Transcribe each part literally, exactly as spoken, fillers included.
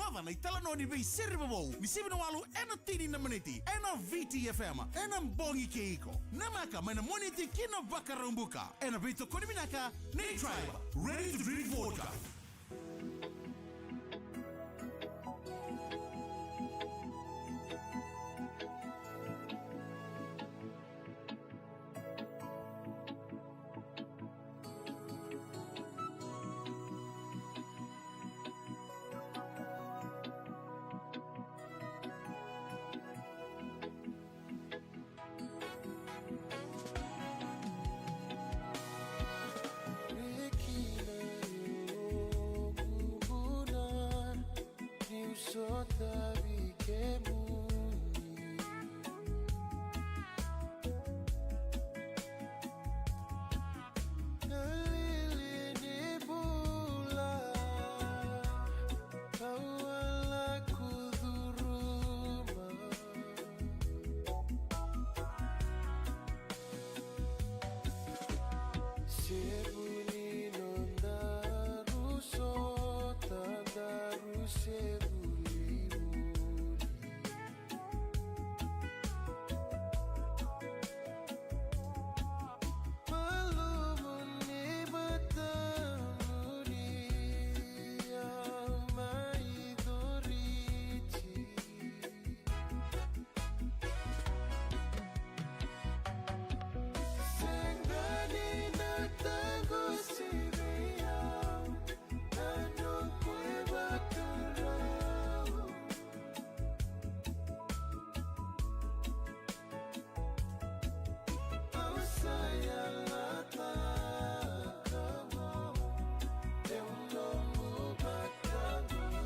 Cava na italanoa ni veisere vovou ni sivi na walu ena tini na miniti ena V T F M ena bogi kei iko. Namaka mai na Moniti ki na Vakaraubuka ena veitokoni vinaka nei Tribe, ready to drink vodka. Niu sotavi kemuni. Na lili ni bula au a lako curuma. Sevu ni nodaru sota, daru sevu livuli. Malumu ni matanu ni au mai coriti. Sega ni na takosi vei au na noqu ivakarau. Au sa yalataka mo, e noqu vakadua.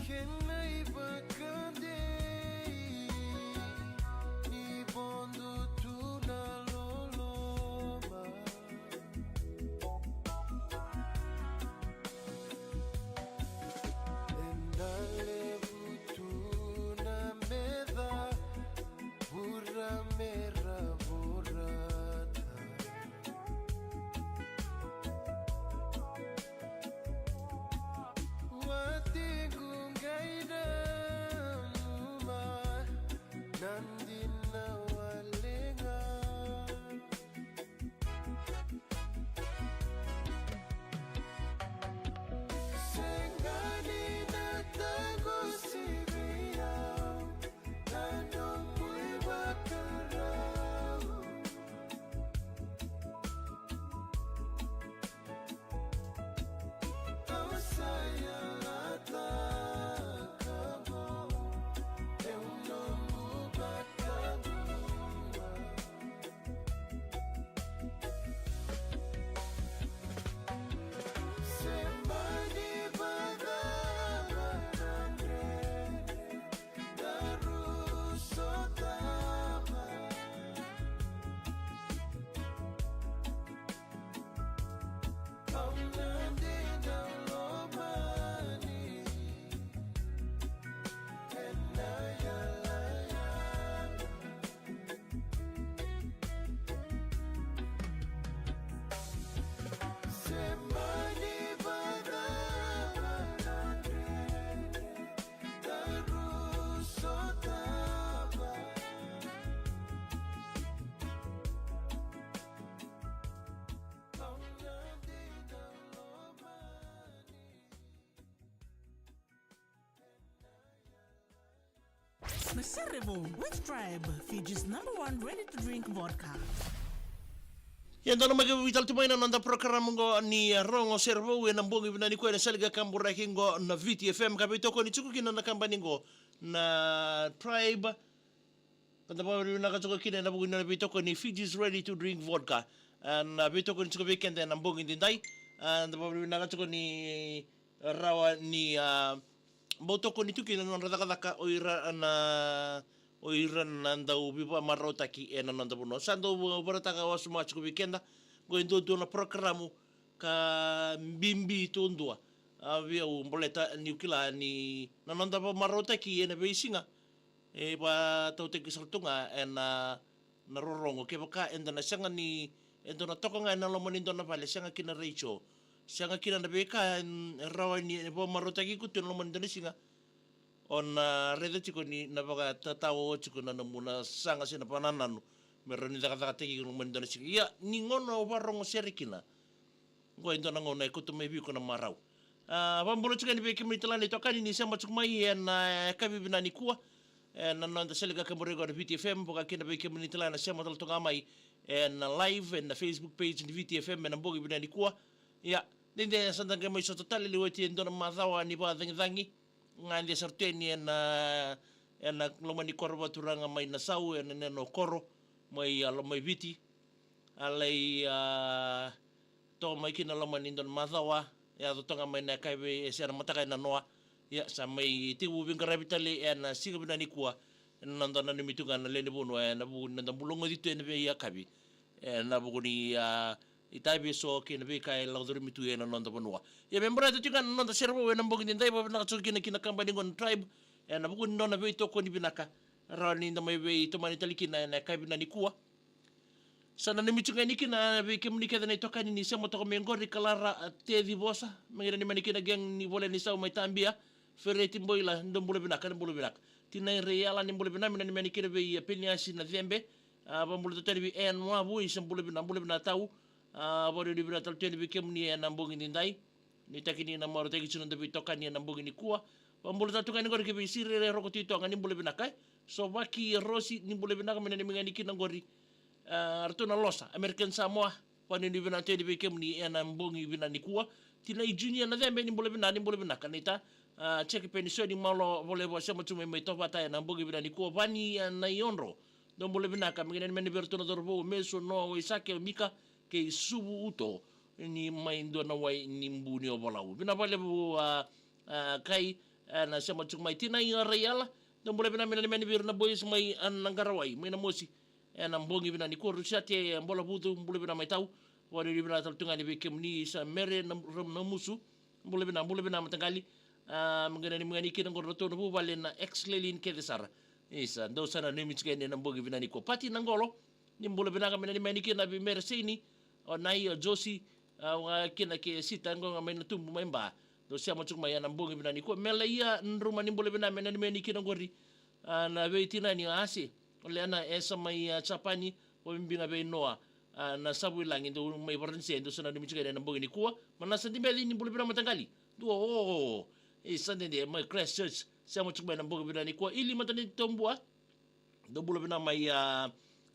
Kena ivakadei ni vodo tu na loloma. Eda levu tu na meca, vura mera vorata. Watiqu qai nanuma na dina wale ga. Sega ni na takosi vei au na noqu ivakarau. Au sa yalataka mo, e noqu vakadua. Na Sere Vou with Tribe, Fiji's number one ready-to-drink vodka. Ia, da na mai veitalanoa tu mai na noda porokaramu qo ni, eh, Rogo Sere Vou ena bogi vinaka nikua ena sala ni kaburaki qo na Viti F M, ka veitokoni tiko kina na kabani qo na Tribe. Ka da vakavinavinaka tiko kina ena vuku ni nona veitokoni Fiji's Ready to Drink Vodka. Ah, na veitokoni tiko vei keda ena bogi edaidai. Ah, da vakavinavinaka tiko ni rawa ni, ah, bau tokoni tu kina na nodra cakacaka o ira na, o ira na dau veivakamarautaki ena noda vanua. Sa dau vakaraitaka wasoma tiko vei keda qo e duadua na porokaramu ka bibi duadua. Ah, vei au baleta niu kila ni na noda vakamarautaki ena veisiga e vakatautaki sara tu ga ena, na rorogo. Kevaka eda na sega ni, eda na toka ga ena loma ni dua na vale, sega kina retio, sega kina na veika e rawa ni vakamarautaki iko tu ena loma ni dua na siga, o na raica tiko ni na vakatatao tiko na nomu na saga se na vakanananu me rawa ni cakacakataki iko ena loma ni dua na siga. Ia, ni gauna o vakarogo sere kina, qo e dua na gauna e kauta mai vei iko na marau. Ah, vakabula tiko yani vei kemuni tale na itokani ni sema tiko mai ena, eh, yakavi vinaka nikua ena noda sala ni kaburaki qo na Viti F M, vaka kina vei kemuni tale na sema tale toka mai ena live ena Facebook page ni Viti F M ena bogi vinaka nikua. Ia, dede sa da qai mai sota tale lewe oti e dua na macawa ni vakacagicagi. Gade sara tu yani ena, ena loma ni koro vakaturaga mai Nasau, ena nona koro mai, ah, loma i Viti. A lai, ah, toka mai kina loma ni dua na macawa, yaco toka mai na yakavi e se na mataka ena noa. Ia, sa mai tekivu veiqaravi tale ena siga vinaka nikua ena noda nanumi tu ga na lewe ni vanua ena vuku ni noda bula goci tu ena veiyakavi ena vuku ni, ah, itavi eso kei na veika e lako curumi tu ena noda vanua. Ia, me baleta tiko ga na noda Sere Vou ena bogi edaidai, vakavinavinaka tiko kina ki na kabani qo na Tribe ena vuku ni nona veitokoni vinaka, rawa ni da mai veitomani tale kina ena yakavi vinaka nikua. Sa nanumi tiko ga yani kina vei kemuni kece na itokani ni sema toka mai qori, Kalara, ah, Teci Vosa, me qai nanumi yani kina gang ni Vole ni Sau mai Tabia, Fereti Boila, dou bula vinaka, ni bula vinaka. Tinai Reiala, ni bula vinaka, me nanumi yani kina vei, ah, Peniasi Nacebe, ah, vakabula tale tu yani vei Anne Wavui, sa bula vinaka, bula vinaka tau, ah, vakanuinui vinaka tale tu yani vei kemuni ena bogi edaidai. Nuitaki ni na marautaki tiko na noda veitokani ena bogi nikua. Vakabula tale tu ga yani qori ki vei Sirere Roko Titoga, ni bula vinaka, eh. Sovaki Rosi, ni bula vinaka, me nanumi ga yani kina qori. Ah, ratou na Losa, American Samoa, vakanuinui vinaka tu yani vei kemuni ena bogi vinaka nikua. Tinai Junior Nacebe, ni bula vinaka, ni bula vinaka, naita. Ah, Jeki Penisoni, malo, Volevo, sema tu mai, mai Tovata ena bogi vinaka nikua. Vani, ah, Naiodro, dou bula vinaka, me qai nanumi yani vei iratou na cauravou, Mesu, Noa, Waisake, Mika, kei Suvu Uto, ni mai Dua na Wai ni Bu ni Ovalau. Vinaka vakalevu, ah, ah, Kai, ah, na sema tiko mai. Tinai, ah, Raiala, dou bula vinaka, me nanumi yani vei ira na boys mai, ah, Naqarawai, mai Namosi ena bogi vinaka nikua. Rusiate, ah, Bolavutu, bula vinaka mai tau. Vakanuinui vinaka tale tu ga yani vei kemuni, sa Mere na, Ram-, Namusu, bula vinaka, bula vinaka mataqali. Ah, me qai nanumi ga yani kina qori ratou na vuvale na ex-Lelin kece sara. Isa, dou sa nanumi tiko yani ena bogi vinaka nikua. Pati Naqolo, ni bula vinaka, me nanumi yani kina vei Mere Seini, o Nai, o Josi, ah, vaka kina kei Sita, qo ga mai Natubu, mai Ba. Dou sema tiko mai ena bogi vinaka nikua. Melaia Druma, ni bula vinaka, me nanumi yani kina qori, ah, na veitinani o Ase, o Leana, Esa mai, ah, Japani, vakabibi ga vei Noa, ah, na Savuilagi, dou mai Varanise, dou sa nanumi tiko yani ena bogi nikua. Manasa Dibeci, ni bula vinaka mataqali. Dua, o, o, o. Isa, dede mai Christchurch, sema tiko mai ena bogi vinaka nikua. Ili Mataniti Tobua, dou bula vinaka mai, ah,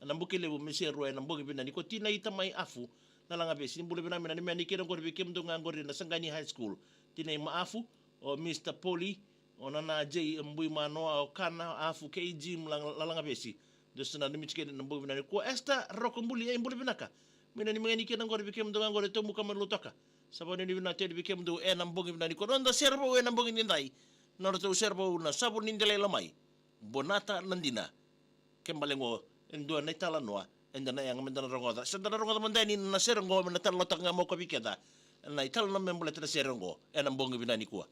Nabukelevu, Mesirua, ena bogi vinaka nikua. Tinai Tamai Afu, na Lagavesi, ni bula vinaka, me nanumi yani kina qori vei kemudou ga qori na Saqani High School. Tinai Maafu, o Mister Poli, o Nana J, Bui Manoa, o Kana Afu, kei Jim La-, La-, Lagavesi. Dou sa nanumi tiko yani ena bogi vinaka nikua. Esther Rokobuli, e, bula vinaka, me nanumi ga yani kina qori vei kemudou ga qori e Tomuka mai Lautoka. Sa vakanuinui vinaka tu yani vei kemudou ena bogi vinaka nikua. Noda Sere Vou ena bogi edaidai, nodratou Sere Vou na Savu ni Delai Lomai, Bonata Nadina. Ke bale qo e dua na italanoa eda na yaga meda na rogoca. Sa da na rogoca mada yani na sere qo me na talanoataka ga mai o koya vei keda na italanoa me baleta na sere qo ena bogi vinaka nikua.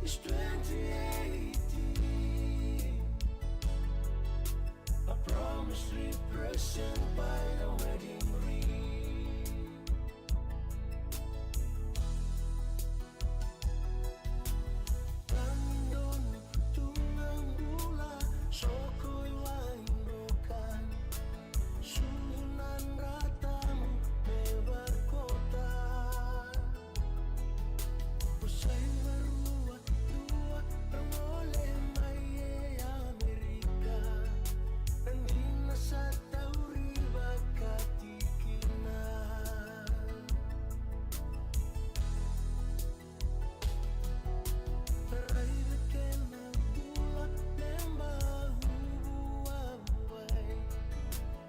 It's twenty eighteen. A promise represented by the wedding ring. Tani donu tu ga bula, soko i wai doka. Sucu na dratamu me vakota. O sa ivakarua, dua, ra gole mai e Amerika. Na dina sa tauri vakatikina. Raica kena bula me bavuvavuvai.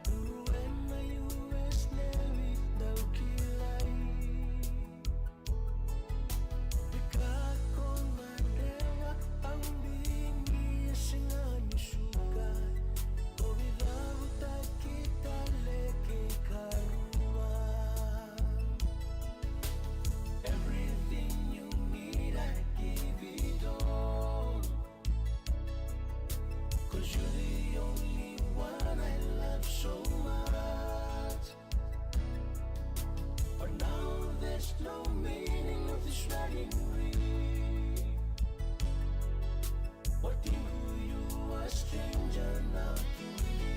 Turu ena U S Navy dau kilai. Ni ka ko na dreva au bigi e sega ni suka. Ko vica vutaki tale kei karua. Everything you need, I give it all. 'Cause you're the only one I love so much. But now there's no meaning of this wedding ring. What do you, a stranger now to me?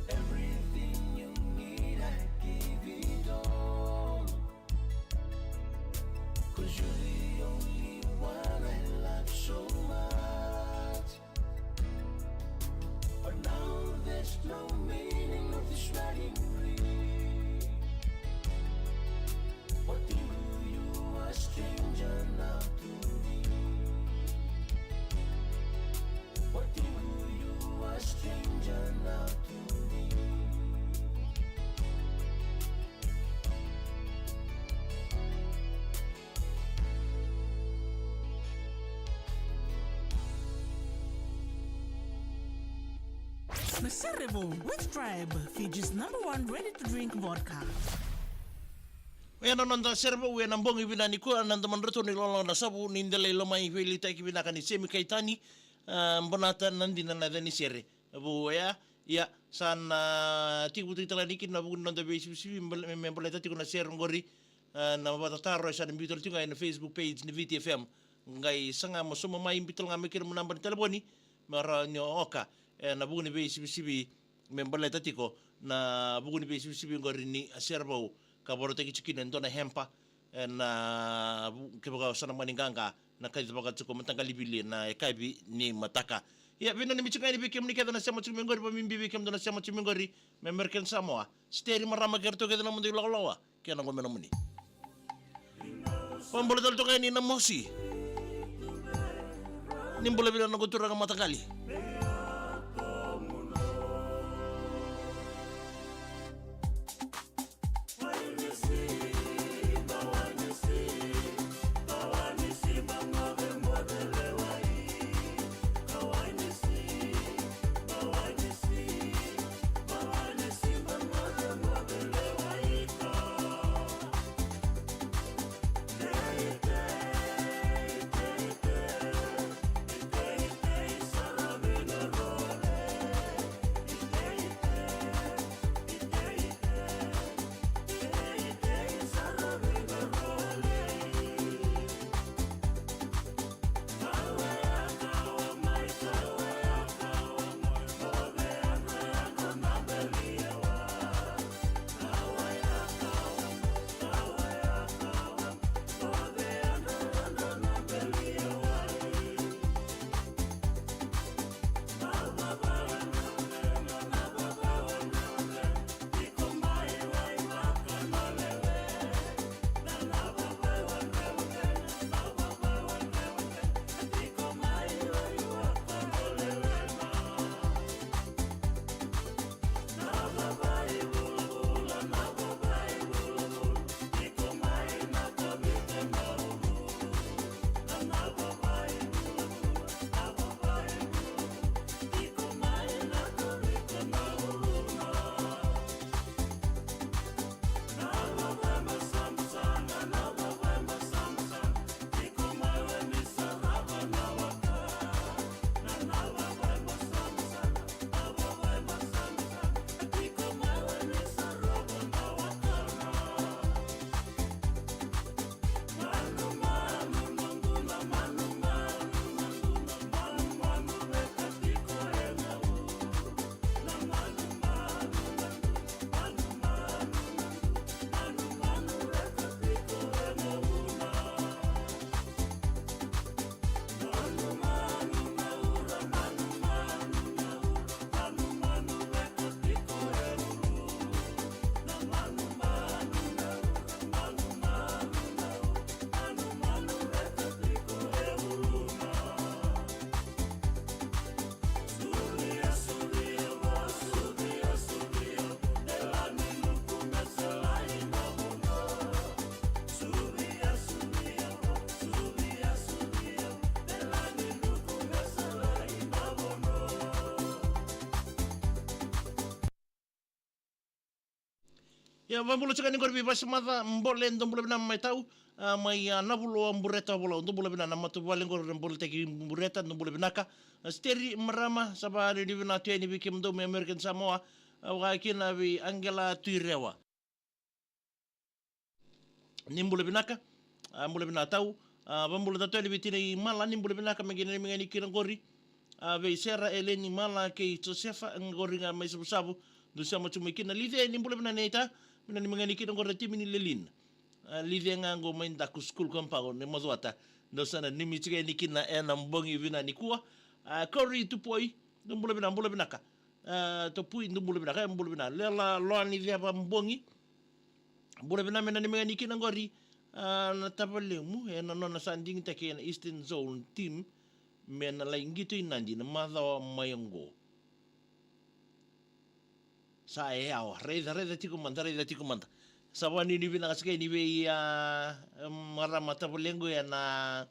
Everything you need, I give it all. 'Cause you're the only one I love so much. But now there's no meaning of this wedding ring. What do you, a stranger now to me? What do you, a stranger now to me? Na Sere Vou with Tribe, Fiji's number one ready-to-drink vodka. Oya na noda Sere Vou ena bogi vinaka nikua, na domodratou na ilawalawa na Savu ni Delai Lomai, veiliutaki vinaka ni Semi Kaitani, a, Bonata Nadina na yaca ni Sere Vou oya. Ia, sa na tekivu tale ga kina na vuku ni noda veisivisivi me, me baleta tiko na sere oqori, a, na vakatataro e sa na biu tale tiko ga ena Facebook page ni Viti F M. Qai saga mo sauma mai, biu tale ga mai kina mo naba ni talevoni me rawa ni o oka ena vuku ni veisivisivi me baleta tiko na vuku ni veisivisivi oqori ni Sere Vou, ka vakarautaki tiko kina e dua na hamper, ena vu-, kevaka o sa na mani qaqa na kaci vakatiko mataqali vili ena yakavi ni mataka. Ia, veinanumi tiko ga yani vei kemuni kece na sema tiko mai qori, vakabibi vei kemudou na sema tiko mai qori mai American Samoa, Siteri, Marama kei ratou kece na nomudou ilawalawa kei na gomena muni. Vakabula tale toka yani na Mosi. Ni bula vinaka na noqu turaga mataqali. Ia, vakabula tiko yani qori vei Vasemaca Bole, dou bula vinaka mai Tau, a, mai, a, Navuloa, Bureta, Volau, dou bula vinaka na matavuvale qori, na Boletaki Bureta, dou bula vinaka. A, Steri Marama, sa vakanuinui vinaka tu yani vei kemudou mai American Samoa, a, vaka kina vei Angela Tuirewa. Ni bula vinaka, a, bula vinaka Tau, a, vakabula tale tu yani vei Tinai Mala, ni bula vinaka, me qai nanumi ga yani kina qori. A, vei Sera, Eleni Mala kei Josefa, qori ga mai Savusavu, dou sema tu mai kina. Lice, ni bula vinaka Neita, me nanumi ga yani kina qori na timi ni Lelin. A, Lice ga qo mai Daku School Compound, ni Macuata. Dou sa nanumi tiko yani kina ena bogi vinaka nikua. A, Corey Tupoi, dou bula vinaka, bula vinaka. A, Tupoi, dou bula vinaka, e, bula vinaka. Lela Loani Ceva Bogi. Bula vinaka, me nanumi ga yani kina qori, a, na tavalemu, ena nona sa digitaki ena Eastern Zone team, me na lai qito i Nadi na macawa mai oqo. Sa yawa, raica, raica tiko mada, raica tiko mada. Sa vakanuinui vinaka saka yani vei, a, marama tavalequ ena,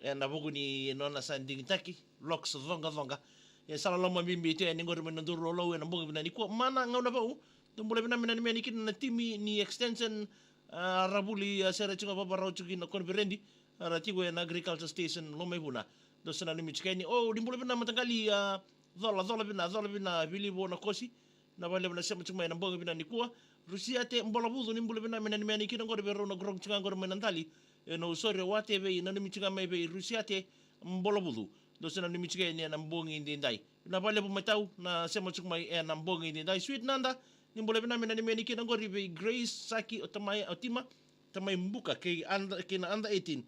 ena vuku ni nona sa digitaki, Locks Coqacoqa. E sa loloma bibi tu yani qori mai Naduroa, Lau, ena bogi vinaka nikua. Mana Gaunavou, dou bula vinaka, me nanumi yani kina na timi ni extension, a, ra vuli, a, sere tiko ga vavarau tiko kina Koniferedi, a, ra tiko ena Agriculture Station, Lomaivuna. Dou sa nanumi tiko yani. O, ni bula vinaka mataqali, a, Cola, Cola vinaka, Cola vinaka, Vilivo Nakosi. Na vakalevu na sema tiko mai ena bogi vinaka nikua. Rusiate Bolavucu, ni bula vinaka, me nanumi yani kina qori vei rau na ground tiko ga qori mai Nadali. E, na usori o Wate vei, nanumi tiko ga mai vei Rusiate Bolavucu. Dou sa nanumi tiko yani ena bogi edaidai. Na vakalevu mai Tau na sema tiko mai ena bogi edaidai. Sweet Nada, ni bula vinaka, me nanumi yani kina qori vei Grace Saki, o tamai, o Tima, tamai Buka, kei under, kei na under eighteen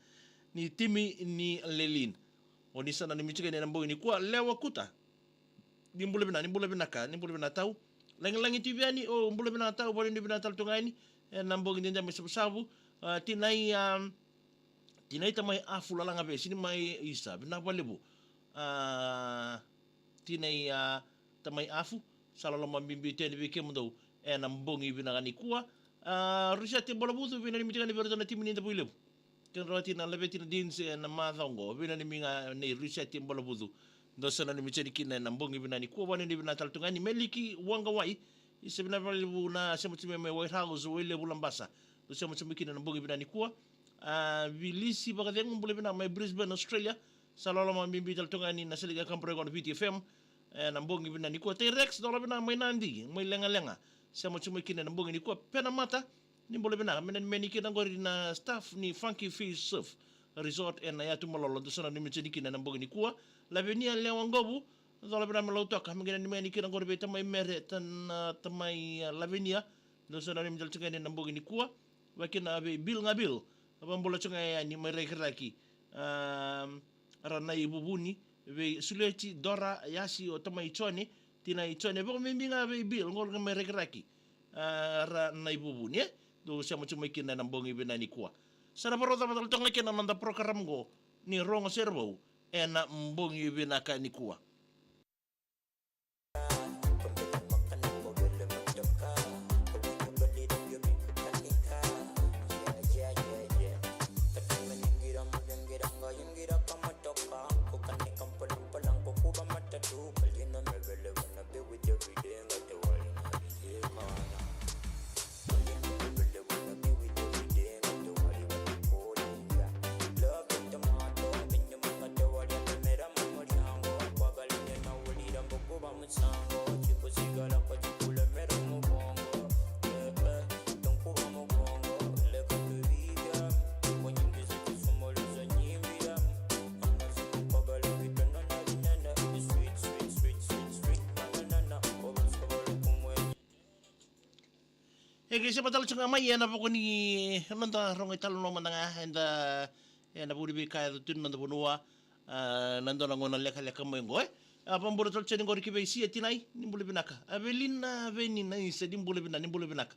ni timi ni Lelin. O ni sa nanumi tiko yani ena bogi nikua. Lewa Kuta, ni bula vinaka, ni bula vinaka, ni bula vinaka Tau. Lagilagi Tiviani, o bula vinaka Tau, vakanuinui vinaka tale tu ga yani ena bogi edaidai mai Savusavu. A, Tinai, a, Tinai tamai Afu Lalagavesi, ni mai Isa, vinaka vakalevu. A, Tinai, a, tamai Afu, sa loloma bibi tu yani vei kemudou ena bogi vinaka nikua. A, Rusiate Bolavucu, veinanumi tiko yani vei iratou na timi ni Davuilevu. Kei na rawati na Laveti na Deans ena macawa oqo, veinanumi ga nei Rusiate Bolavucu. Dou sa nanumi tiko yani kina ena bogi vinaka nikua, vakanuinui vinaka tale tu ga yani. Meliki Waqawai, isa, vinaka vakalevu na sema tiko mai mai White House, Wailevu, Labasa. Dou sema tiko mai kina ena bogi vinaka nikua. A, Vilisi Vakacegu, bula vinaka mai Brisbane, Australia. Sa loloma bibi tale tu ga yani na Saliga Kabureko na Viti F M. Ena bogi vinaka nikua. Tei Rex, dola vinaka mai Nadi, mai Legalega. Sema tiko mai kina ena bogi nikua. Penamata, ni bula vinaka, me nanumi yani kina qori na staff ni Funky Fish Surf Resort ena yatu Malolo, dou sa nanumi tiko yani kina ena bogi nikua. Lavenia Lewaqovu, dola vinaka mai Lautoka, me qai nanumi yani kina qori vei tamai Mere, tana tamai, a, Lavenia, dou sa nanumi tale tiko yani ena bogi nikua. Vaka kina vei Bill ga Bill, vakabula tiko ga yani mai Rakiraki. A, Ra Naivuvuni, vei Suleti, Dora, Yasi, o tamai Jone, tinai Jone, vakabibi ga vei Bill, qori ga mai Rakiraki. A, Ra Naivuvuni, e? Dou sema tiko mai kina ena bogi vinaka nikua. Sa na varau cava tale toka ga kina na noda program qo ni Rogo Serevou ena bogi vinaka nikua. E qai sema tale tiko ga mai ena vuku ni noda rogo italanoa mada ga eda, ena vuku ni veika e yaco tu ena noda vanua, a, na dua na gauna lekaleka mai oqo, e. A, vakabula tale tiko yani qori ki vei Sia, tinai, ni bula vinaka. Avelina Veni, na isa, ni bula vinaka, ni bula vinaka.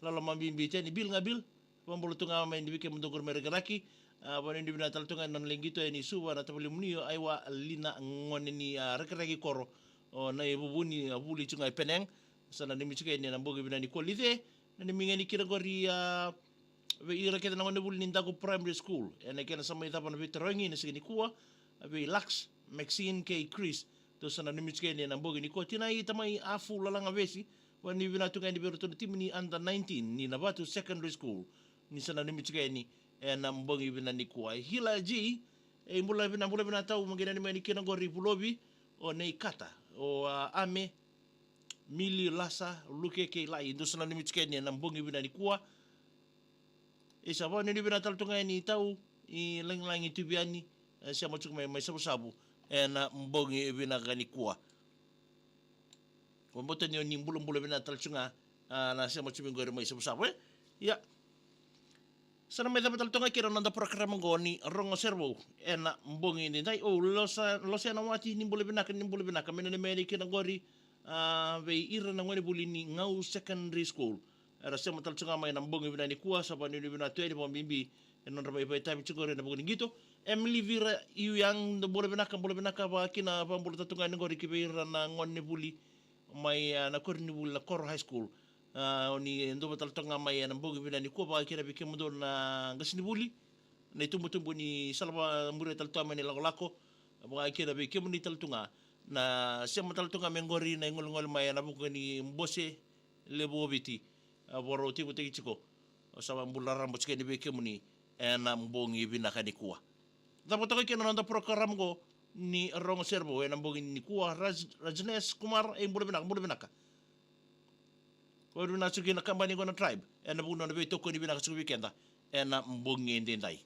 Loloma bibi tiko yani, Bill ga Bill. Vakabula tu ga mai vei kemudou qori mai Rakiraki. A, vakanuinui vinaka tale tu ga ena nona lai qito yani Suva na tavalemuni o Aiwa Lina, gone ni, a, Rakiraki Koro. O Naivuvuni, a, vuli tu ga i Penang. Sa nanumi tiko yani ena bogi vinaka nikua. Lice, nanumi ga yani kina qori, a, vei ira kece na gonevuli ni Daku Primary School ena kena sa mai cava na veitarogi ena siga nikua. A, vei Lux, Maxine kei Chris. Dou sa nanumi tiko yani ena bogi nikua. Tinai tamai Afu Lalagavesi, Vakanuinui vinaka tu ga yani vei iratou na timi ni under nineteen ni Navatu Secondary School, ni sa nanumi tiko yani ena bogi vinaka nikua. Hila G, e bula vinaka, bula vinaka tau, mai kina ni mai ni kina qori Vulovi, o Nei Kata, o, a, Ame, Mili, Lasa, Luke kei Lai, dou sa nanumi tiko yani ena bogi vinaka nikua. E sa vakanuinui vinaka tale tu ga yani tau i Lagilagi, Tuiviyani, e sema tiko mai, mai Savusavu ena bogi vinaka nikua. Vakabauta ni o ni bulabula vinaka tale tu ga, a, na sema tu mai qori mai Savusavu, e? Ia. Sa na mai cava tale tu ga kina na noda program qo ni Rogo Serevou ena bogi edaidai. O, Losa, Losena Wati, ni bula vinaka, ni bula vinaka, mai nanumi yani kina qori, a, vei ira na gonevuli ni Gau Secondary School. Era sema tale tu ga mai ena bogi vinaka nikua, sa vakanuinui vinaka tu yani vakabibi ena nodra mai vakaitavi tiko qori ena vuku ni qito. Emily Vira Iuyang, bula vinaka, bula vinaka, vakakina vakabula tale tu ga yani qori ki vei ira na gonevuli mai, a, na koronivuli na Koro High School. A, o ni duavata tale tu ga mai ena bogi vinaka nikua, vakakina vei kemudou na qasenivuli, na itubutubu ni sala vakamuria tale tu ga mai na ilakolako, vakakina vei kemuni tale tu ga na sema tale tu ga mai qori na igolegole mai ena vuku ni Bose Levu o Viti, a, Vakaraubuka tiko. O sa vakabula raraba tiko yani vei kemuni ena bogi vinaka nikua. Cava toka kina na noda program qo ni Rogo Serevou ena bogi nikua. Raj-, Rajnesh Kumar, e bula vinaka, bula vinaka. Vakanuinui vinaka tiko kina na kabani qo na Tribe ena vuku ni nona veitokoni vinaka tiko vei keda ena bogi edaidai.